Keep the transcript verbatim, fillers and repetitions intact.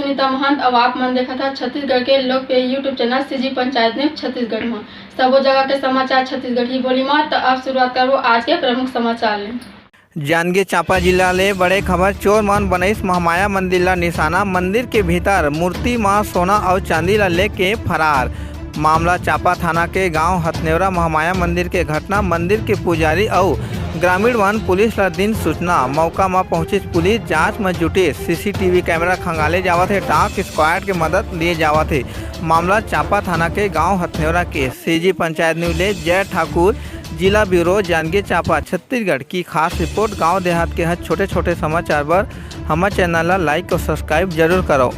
सुनीता महंत, अउ आप मन देखत हव छत्तीसगढ़ के लोकप्रिय YouTube channel CG panchayat news Chhattisgarh म। सबो जगह के समाचार छत्तीसगढ़ी बोली म। त अब शुरुआत करबो आज के प्रमुख समाचार ले। जांजगीर चांपा जिला ले बड़े खबर, चोर मन बनइस महामाया मंदिर ला निशाना, मंदिर के भीतर मूर्ति म सोना अउ चांदी ला लेके फरार। मामला चांपा थाना के गांव हथनेवरा महामाया मंदिर के घटना, मंदिर के पुजारी अउ ग्रामीण मन पुलिस ला दिन सूचना, मौका म पहुंचिस पुलिस, जांच म जुटिस, सीसीटीवी कैमरा खंगाले जावत हे, डॉग स्क्वाड के मदद लिए जावत हे। मामला चांपा थाना के गांव हथनेवरा के। सीजी पंचायत न्यूज ले जय ठाकुर, जिला ब्यूरो, जांजगीर चांपा, छत्तीसगढ़ की खास रिपोर्ट। गांव देहात के हर छोटे-छोटे समाचार बर हमर चैनल ला like और subscribe जरूर करो।